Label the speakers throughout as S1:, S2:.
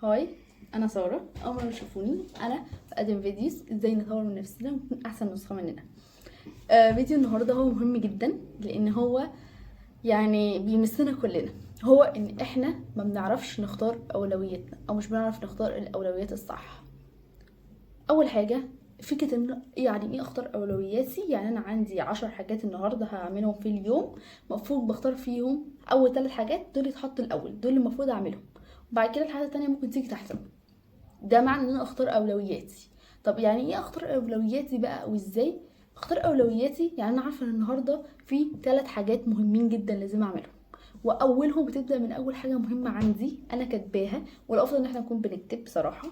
S1: Hi، انا ساره. اول مرة تشوفوني انا بقدم videos ازاي نطور من نفسنا ونكون احسن نسخه مننا. فيديو النهارده هو مهم جدا لان هو يعني بيمسنا كلنا، هو ان احنا ما بنعرفش نختار اولوياتنا او مش بنعرف نختار الاولويات الصح. اول حاجة فكرة ان يعني ايه اختار اولوياتي؟ يعني انا عندي 10 حاجات النهارده هعملهم في اليوم، المفروض بختار فيهم اول 3 حاجات، دول يتحطوا الاول، دول المفروض اعملهم، وبعد كده الحاجات التانية ممكن تيجي تحتهم. ده معنى ان انا اختار اولوياتي. طب يعني ايه اختار اولوياتي بقى وازاي اختار اولوياتي؟ يعني انا عارفه ان النهارده في 3 حاجات مهمين جدا لازم اعملهم، واولهم بتبدا من اول حاجة مهمة عندي انا كاتباها، والافضل ان احنا نكون بنكتب بصراحة.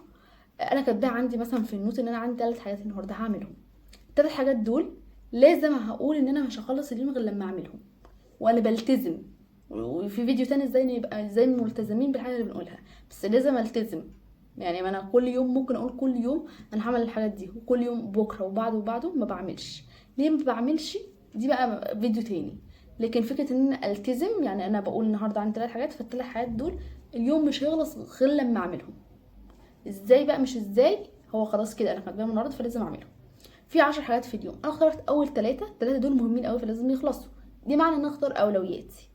S1: انا كاتباها عندي مثلا في ال note ان انا عندي 3 حاجات النهارده هعملهم. ال3 حاجات دول لازم هقول ان انا مش هخلص اليوم غير لما اعملهم، وانا بلتزم. وفي فيديو تاني ازاي نبقى ازاي ملتزمين بالحاجة اللي بنقولها، بس لازم التزم. يعني ما انا كل يوم ممكن اقول كل يوم انا هعمل الحاجات دي، وكل يوم بكره وبعده وبعده ما بعملش. ليه ما بعملش؟ دي بقى فيديو تاني. لكن فكرة ان انا التزم، يعني انا بقول النهارده عندي 3 حاجات، فالثلاث حاجات دول اليوم مش هيخلص غير لما اعملهم. ازاي بقى؟ مش ازاي، هو خلاص كده انا كاتباهم النهارده فلازم اعملهم. في 10 حاجات في اليوم، انا اخترت اول 3، 3 دول مهمين قوي فلازم يخلصوا. دي معنى ان انا اختار اولوياتي.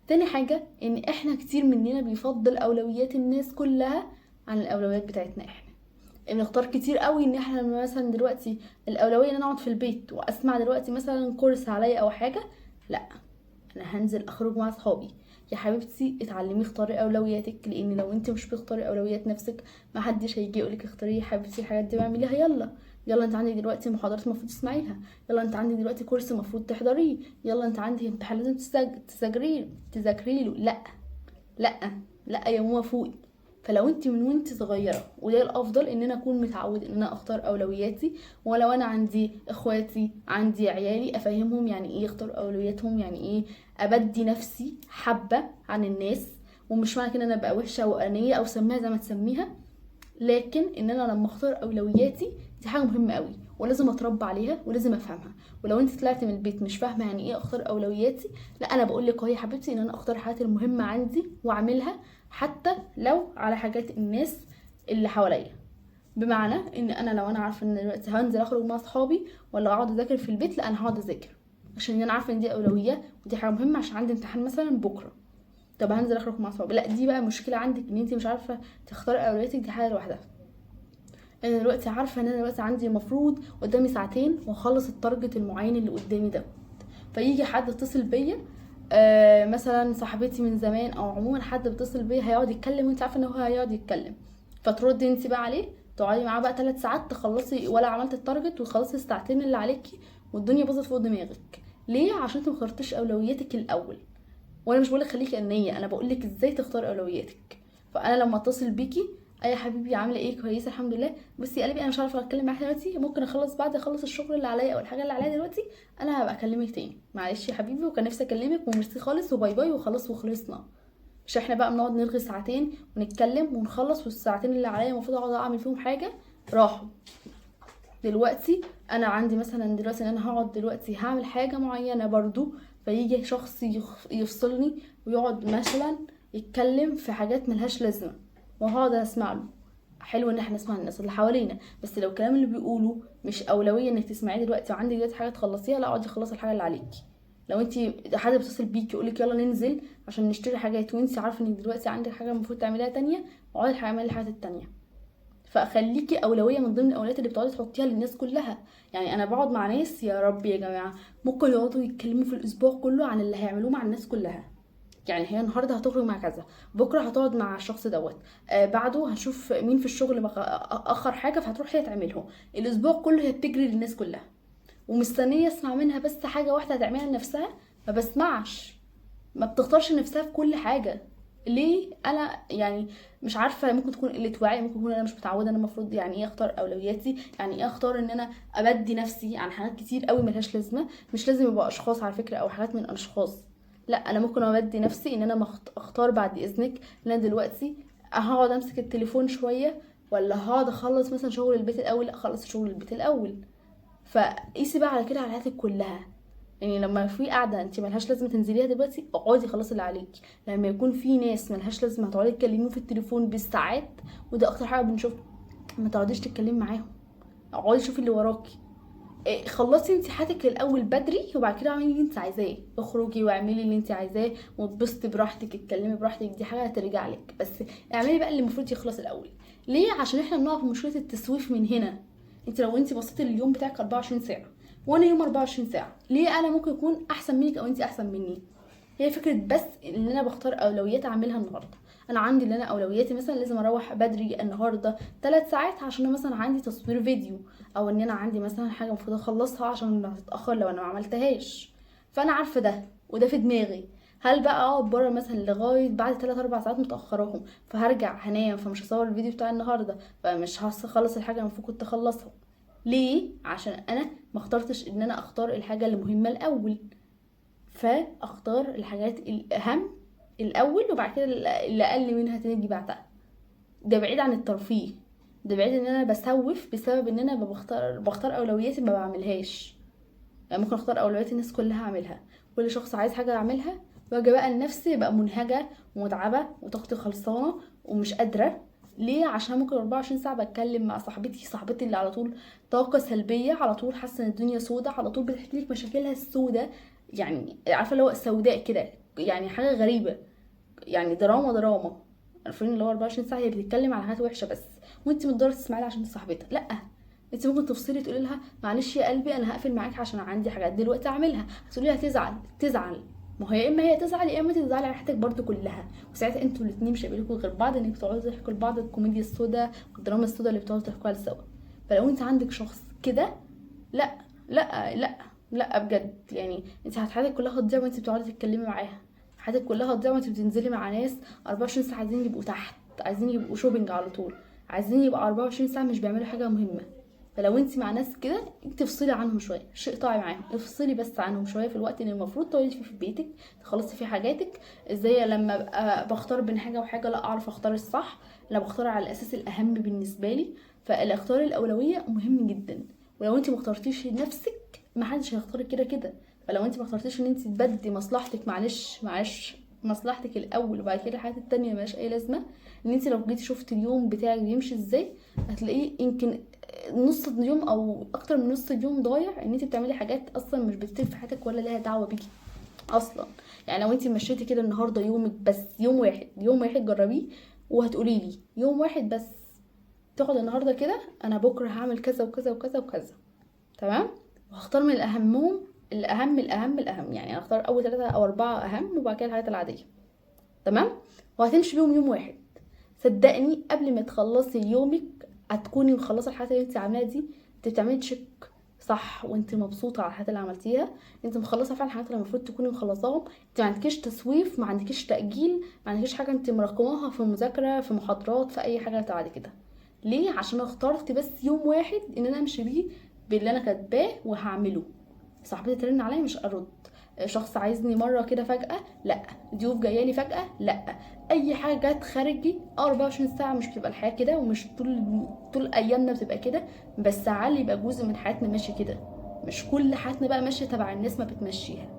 S1: تاني حاجة ان احنا كتير مننا بيفضل اولويات الناس كلها عن الاولويات بتاعتنا احنا. بنختار كتير قوي ان احنا مثلا دلوقتي الاولوية ان انا اقعد في البيت واسمع دلوقتي مثلا كورس عليا او حاجة، لا انا هنزل اخرج مع اصحابي. يا حبيبتي اتعلمي اختاري اولوياتك، لان لو انت مش بتختاري اولويات نفسك ما حدش هيجي يقولك اختاري يا حبيبتي الحاجات دي واعمليها. يلا يلا انت عندك دلوقتي محاضرات المفروض تسمعيها، يلا انت عندك دلوقتي كورس المفروض تحضريه، يلا انت عندك امتحان لازم تذاكري له. لا لا لا يا ماما فوقي. فلو انت من وانت صغيرة، وده الافضل ان انا اكون متعود ان انا اختار اولوياتي، ولو انا عندي اخواتي عندي عيالي افهمهم يعني ايه يختاروا اولوياتهم، يعني ايه ابدي نفسي حبه عن الناس. ومش معنى كده ان انا ابقى وحشة وانانيه او سميها زي ما تسميها، لكن ان انا لما اختار اولوياتي دي حاجة مهمة قوي ولازم اتربى عليها ولازم افهمها. ولو انت طلعتي من البيت مش فاهمه يعني ايه اختار اولوياتي، لا انا بقول لك اهو يا حبيبتي ان انا اختار الحاجات المهمة عندي واعملها حتى لو على حاجات الناس اللي حواليا. بمعنى ان انا لو انا عارفه ان دلوقتي هنزل اخرج مع اصحابي ولا اقعد اذاكر في البيت، لا انا هقعد اذاكر عشان انا عارفه ان دي اولوية ودي حاجة مهمة عشان عندي امتحان مثلا بكره. طب هنزل اخرج مع اصحابي، لا دي بقى مشكلة عندك ان انت مش عارفه تختاري اولوياتك، دي حاجة لوحدها. انا دلوقتي عارفه ان انا دلوقتي عندي المفروض قدامي ساعتين واخلص ال target المعين اللي قدامي ده، فيجي حد يتصل بيا، مثلا صاحبتي من زمان او عموما حد بيتصل بيا هيقعد يتكلم وانت عارفه ان هو هيقعد يتكلم، فتردي انت بقى عليه، تقعدي معاه بقى 3 ساعات تخلصي ولا عملت ال target وخلصي الساعتين اللي عليكي والدنيا باظت فوق دماغك. ليه؟ عشان انت ما اخترتيش اولوياتك الاول. وانا مش بقولك خليكي انانية، انا بقولك ازاي تختاري اولوياتك. فانا لما اتصل بيكي، اي يا حبيبي عامله ايه؟ كويسة الحمد لله. بصي يا قلبي انا مش عارفه اتكلم معاكي دلوقتي، ممكن اخلص بعد اخلص الشغل اللي عليا او الحاجة اللي عليا دلوقتي انا هبقى اكلمك تاني، معلش يا حبيبي وكان نفسي اكلمك وميرسي خالص و bye bye وخلاص وخلصنا. مش احنا بقى بنقعد نرغي ساعتين ونتكلم ونخلص، والساعتين اللي عليا المفروض اقعد اعمل فيهم حاجة راحوا. دلوقتي انا عندي مثلا دلوقتي ان انا هقعد دلوقتي هعمل حاجة معينة برضو، فيجي شخص يفصلني ويقعد مثلا يتكلم في حاجات ملهاش لازمه وهقعد اسمع له. حلو ان احنا نسمع الناس اللي حوالينا، بس لو الكلام اللي بيقوله مش اولوية انك تسمعيه دلوقتي وعندك دلوقتي حاجة تخلصيها، لا اقعدي خلصي الحاجة اللي عليكي. لو انت حد بيتصل بيكي يقولك يلا ننزل عشان نشتري حاجات وانت عارفه انك دلوقتي عندك حاجة المفروض تعمليها تانية، اقعدي اعملي الحاجات التانية. فخليكي اولوية من ضمن الاولويات اللي بتقعدي تحطيها للناس كلها. يعني انا بقعد مع ناس يا رب يا جماعة ممكن يقعدوا يتكلموا في الاسبوع كله عن اللي هيعملوه مع الناس كلها. يعني هي النهارده هتخرج مع كذا، بكره هتقعد مع الشخص دوت، بعده هنشوف مين في الشغل اخر حاجة فهتروح هي تعمله. الاسبوع كله هي بتجري للناس كلها ومستنيه اسمع منها بس حاجة واحدة هتعملها لنفسها، ما بسمعش، ما بتختارش نفسها في كل حاجة. ليه؟ انا يعني مش عارفه، ممكن تكون قلة وعي، ممكن يكون انا مش متعوده. انا المفروض يعني ايه اختار اولوياتي، يعني ايه اختار ان انا ابدي نفسي عن حاجات كتير قوي ملهاش لازمه. مش لازم يبقى اشخاص على فكرة او حاجات من اشخاص، لا انا ممكن ابدي نفسي ان انا اختار بعد اذنك ان انا دلوقتي هقعد امسك التليفون شوية ولا هقعد اخلص مثلا شغل البيت الاول. لا اخلص شغل البيت الاول. فقيسي بقى على كده على حياتك كلها. يعني لما في قاعدة انت ملهاش لازمه تنزليها دلوقتي، اقعدي خلصي اللي عليكي. لما يكون في ناس ملهاش لازمه هتقعدي تكلميهم في التليفون بالساعات، وده اكتر حاجة بنشوفها، ما تقعديش تتكلمي معاهم، اقعدي شوفي اللي وراكي. خلصي انت حياتك الاول بدري، وبعد كده اعملي اللي انت عايزاه، اخرجي واعملي اللي انت عايزاه واتبسطي براحتك، اتكلمي براحتك، دي حاجة هترجع لك. بس اعملي بقى اللي المفروض يخلص الاول. ليه؟ عشان احنا بنقع في مشكلة التسويف من هنا. انت لو انت بصيتي اليوم بتاعك 24 ساعة وانا يوم 24 ساعة، ليه انا ممكن اكون احسن منك او انت احسن مني؟ هي فكرة بس ان انا بختار اولويات اعملها النهارده. انا عندي اللي انا اولوياتي مثلا لازم اروح بدري النهارده 3 ساعات عشان انا مثلا عندي تصوير فيديو، او ان انا عندي مثلا حاجة المفروض اخلصها عشان هتتاخر لو انا ما عملتهاش. فانا عارفه ده وده في دماغي. هل بقى اقعد بره مثلا لغاية بعد 3 4 ساعات متاخراهم، فهرجع هنام، فمش هصور الفيديو بتاع النهارده، فمش هخلص الحاجة اللي المفروض كنت اخلصها. ليه؟ عشان انا ما اخترتش ان انا اختار الحاجة المهمة الاول، فاختار الحاجات الاهم الاول وبعد كده اللي اقل منها تيجي بعدها. ده بعيد عن الترفيه، ده بعيد ان انا بسوف بسبب ان انا بختار اولوياتي ما بعملهاش. يعني ممكن اختار اولويات الناس كلها اعملها، كل شخص عايز حاجة اعملها، واجي بقى لنفسي بقى منهجه ومتعبه وطاقتي خلصانه ومش قادرة. ليه؟ عشان ممكن 24 ساعة بتكلم مع صاحبتي اللي على طول طاقة سلبية، على طول حاسه ان الدنيا سودة، على طول بتحكي لك مشاكلها السودة، يعني عارفه اللي هو سوداء كده، يعني حاجة غريبة، يعني دراما، عارفين اللي هو 24 ساعة هي بتتكلم على حاجات وحشة بس، وانت متضرره تسمعي لها عشان صاحبتها. لا، انت ممكن تفصلي تقولي لها معلش يا قلبي انا هقفل معاك عشان عندي حاجات دلوقتي اعملها. هتقولي لها تزعل، تزعل، ما هي يا اما هي تزعل يا اما تزعلي على حياتك برضو كلها، وساعتها انتوا الاتنين مش هيبقى لكم غير بعض، انك تقعدوا تحكوا لبعض الكوميديا السوداء والدراما السوداء اللي بتقعدوا تحكوها سوا. فلو انت عندك شخص كده، لا لا لا لا بجد، يعني انت حياتك كلها هتضيع وانت بتقعدي تتكلمي معاها، حياتك كلها هتضيع وانت بتنزلي مع ناس 24 ساعة عايزين يبقوا تحت، عايزين يبقوا shopping على طول، عايزين يبقوا 24 ساعة مش بيعملوا حاجة مهمة. فلو انت مع ناس كده انت افصلي عنهم شوية، شيء اقطعي معاهم، افصلي بس عنهم شوية في الوقت اللي المفروض تقعدي فيه في بيتك، تخلصي فيه حاجاتك. ازاي لما ابقى بختار بين حاجة وحاجه، لا اعرف اختار الصح، انا بختار على الاساس الاهم بالنسبة لي. فالاختيار الاولوية مهم جدا، ولو انت ما اخترتيش نفسك ما حدش هيختارك كده كده. فلو انت ما اخترتيش ان انت تبدي مصلحتك، معلش مصلحتك الاول وبعد كده الحاجات التانية ملهاش اي لازمه. ان انت لو جيتي شفتي اليوم بتاعك بيمشي ازاي، هتلاقيه يمكن نص اليوم او اكتر من نص اليوم ضايع ان انت بتعملي حاجات اصلا مش بتفرق في حياتك ولا ليها دعوه بيكي اصلا. يعني لو انت مشيتي كده النهارده يومك بس، يوم واحد، يوم واحد جربيه وهتقولي لي يوم واحد بس تاخد النهارده كده، انا بكره هعمل كذا وكذا وكذا وكذا، تمام، وهختار من الاهمهم الاهم الاهم الاهم، يعني هختار اول 3 او 4 اهم وبعد كده الحاجات العادية، تمام، وهتمشي بيهم يوم واحد. صدقني قبل ما تخلصي يومك هتكوني مخلصة الحاجات اللي انت عاملاها دي، انت بتعملي check صح وانت مبسوطة على الحاجات اللي عملتيها، انت مخلصة فعلا الحاجات اللي المفروض تكوني مخلصاهم، انت ما عندكيش تسويف، ما عندكيش تاجيل، ما عندكيش حاجة انت مراكماها في مذاكرة، في محاضرات، في اي حاجة بعد كده. ليه؟ عشان اخترت بس يوم واحد ان انا امشي بيه باللي انا كاتباه وهعمله. صاحبتي ترن عليا مش ارد، شخص عايزني مرة كده فجاة لا، ضيوف جاية لي فجاة لا، اي حاجة جت خارجي 24 ساعة مش بتبقى الحياة كده، ومش طول ايامنا بتبقى كده، بس على يبقى جزء من حياتنا ماشي كده، مش كل حياتنا بقى ماشية تبع الناس ما بتمشيها.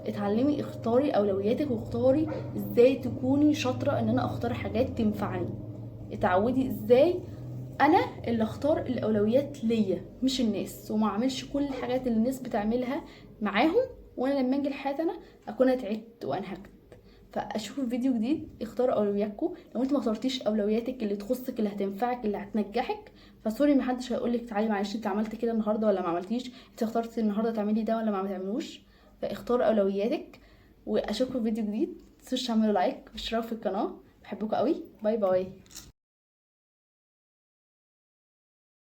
S1: اتعلمي اختاري اولوياتك، واختاري ازاي تكوني شاطرة ان انا اختار حاجات تنفعني. اتعودي ازاي انا اللي اختار الاولويات ليا مش الناس، وما اعملش كل الحاجات اللي الناس بتعملها معاهم، وانا لما اجي لحياتي انا اكون تعبت وانهكت. فاشوف فيديو جديد، اختاروا اولوياتكم. لو انت ما اخترتيش اولوياتك اللي تخصك، اللي هتنفعك، اللي هتنجحك، ف sorry محدش هيقولك تعالي معلش انت عملت كده النهارده ولا ما عملتيش، انت اخترتي النهارده تعملي ده ولا ما تعملوش. فاختاروا اولوياتك. واشوفكم في فيديو جديد، متنسوش تعملوا like واشتراك في القناة. بحبكم قوي، bye bye.